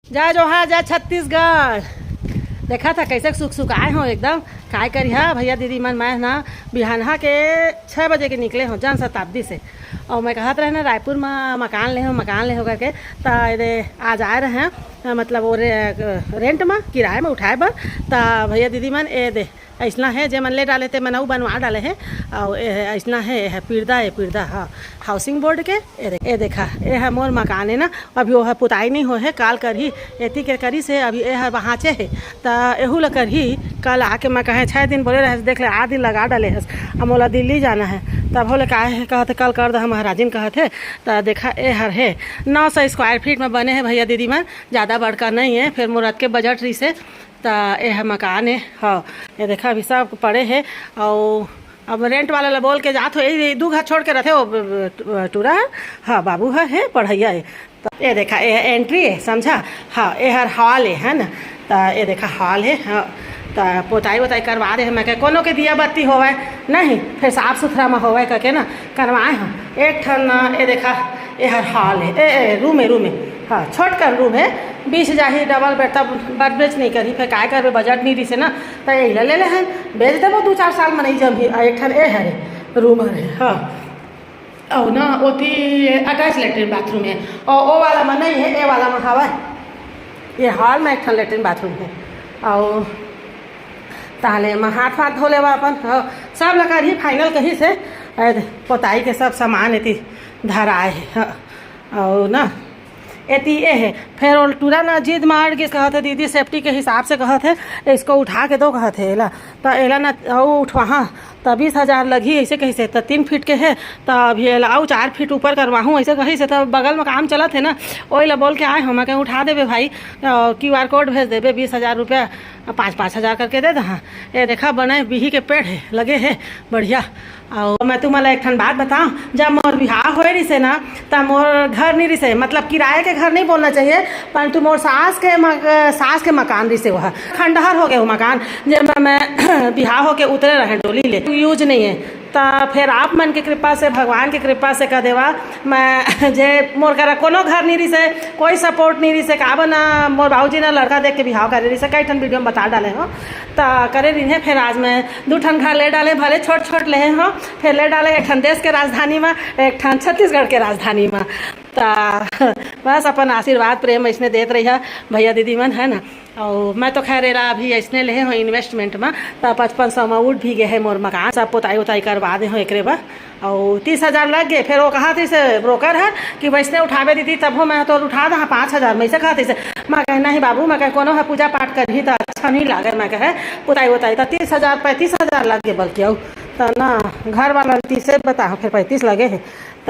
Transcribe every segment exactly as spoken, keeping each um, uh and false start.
जय जोहार, जय छत्तीसगढ़। देखा था कैसे सुख सुख आए हो एकदम। काय करिहा भैया दीदी मन, मैं ना बिहानहा के छः बजे के निकले हो जनशताब्दी से। और मैं कहत रहे ना रायपुर में मकान ले हो, मकान ले हो करके, त ये दे आज आए रहे हैं, मतलब वो रे-, रेंट में, किराए में उठाए बर। त भैया दीदी मन ये दे ऐसना है, जे मन ले डाले ते मन अउ बनवा डाले हैं। और ये है, ऐसना है, ये है पिरदा, ये पिरदा, हाँ, हाउसिंग बोर्ड के। ये दे-, ये देखा, ये है मोर मकान है ना, अभी वो है पुताई नहीं हो है, काल करही, एती के करी से अभी ये है वहाँचे है, त एहू ला करही। कल आके मैं कहे छः दिन बोले रहे, देख ले, आठ दिन लगा डाले हस, अब मोला दिल्ली जाना है, तब होले का है, कहते कल कर दे महाराजिन कहते। त देखा, ये हर है नौ सौ स्क्वायर फीट में बने है भैया दीदी मन, ज़्यादा बड़का नहीं है। फिर मोर अतके बजट रही से, त ये है मकान है। हाँ, ये देखा अभी सब पड़े है। और अब रेंट वाला ला बोल के जात हो, ये दू घर छोड़ के रहते हो, ब-, ब-, टूरा है। हाँ, बाबू है, है पढ़ैया है। त ये देखा, ये एंट्री है, समझा? हाँ, ये हर हॉल है, है ना? त ये देखा हॉल है। हाँ, त पोताई वोताई करवा दे है, मैं कहे कोनो के दिया बत्ती होवे नहीं, फिर साफ सुथरा में होवे करके ना करवाए हम। एक ठन ना, ये देखा, ये हर हॉल है, ए, ए रूम है, रूम है। हाँ, छोटकन रूम है, बीस जाही डबल बेड, तब बड़ बेच नहीं करी, फिर काय करबे, बजट नहीं रिसे ना, त यही ले ले हैं, बेच देबो दू चार साल में नहीं जमही। आ एक ठन ए हरे रूम हरे। हाँ, और ना ओती अटैच लेटरिन बाथरूम है, और ओ वाला में नहीं है, ए वाला में हवा है। ये हॉल में एक ठन लेटरिन बाथरूम है। और ताले में हाथ वाथ धो लेवा अपन। हाँ, सब लगा रही फाइनल कही से। ए, पोताई के सब सामान एती धराए है। हाँ, और ना एती ये है। फिर वो टूरा ना जिद मार के कहत है, दीदी सेफ्टी के हिसाब से कहत है, इसको उठा के दो कहत है एला। त एला ना अउ उठवाहा त बीस हजार लगही, ऐसे कही से। त तीन फीट के है, त अभी एला अउ चार फीट ऊपर करवाहूँ, ऐसे कही से। त बगल में काम चलत है ना, ओही ला बोल के आए हो, मैं कहे उठा देबे भाई, क्यू आर कोड भेज देबे, बीस हजार रुपया, पाँच पाँच हजार करके दे दहा। ये देखा, बने बिही के पेड़ है, लगे है, बढ़िया। और मैं तुमला एक ठन बात बताऊं, जब मोर बिहाव होए रिसे ना, त मोर घर नहीं रिसे, मतलब किराए के घर नहीं बोलना चाहिए, परंतु मोर सास के मक-, सास के मकान रिसे, वह खंडहर हो गए वो मकान, जेमा मैं बिहाव होके उतरे रहे डोली ले, यूज नहीं है। त फिर आप मन के कृपा से, भगवान के कृपा से कह देवा, मैं जे मोर करा कोनो घर नहीं रिसे, कोई सपोर्ट नहीं रिसे, काबर ना मोर बाबूजी ना लड़का देख के बिहाव करे रिसे, कई ठन वीडियो में बता डाले हो। त करे रिन्हे, फिर आज मैं दू ठन घर ले डाले, भले छोट छोट लेहे हो, फिर ले डाले एक ठन देश के राजधानी में, एक ठन छत्तीसगढ़ के राजधानी में। त बस अपन आशीर्वाद प्रेम ऐसने देत रहिया भैया दीदी मन, है ना। और मैं तो खैर एला अभी ऐसने लेहे हो इन्वेस्टमेंट में, त पचपन सौ में उठ भी गए है मोर मकान, सब पोताई उताई करवा दे हो एकरे बर। और तीस हजार लग गए, फिर वो कहा थी से ब्रोकर है कि वैसने उठावे दीदी, तब हो मैं तो उठा दहा पाँच हजार में, ऐसे कहा थी से। मैं कहे नहीं बाबू, मैं कहे कोनो है पूजा पाठ करही त अच्छा नहीं लागे, मैं कहे पुताई उताई। त तीस हजार, पैंतीस हजार लग गए बल्कि, और त ना घर वाला तीसे बता, फिर पैंतीस लगे है। त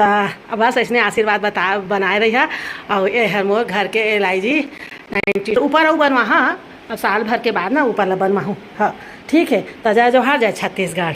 अब बस ऐसने आशीर्वाद बता, बनाए रहिया। और ये हर मोर घर के एल आई जी नाइन्टी ऊपर अउ बनवाहा, अब साल भर के बाद ना ऊपर ला बनवाहूँ। हाँ, ठीक है, त जय जोहार, जय छत्तीसगढ़।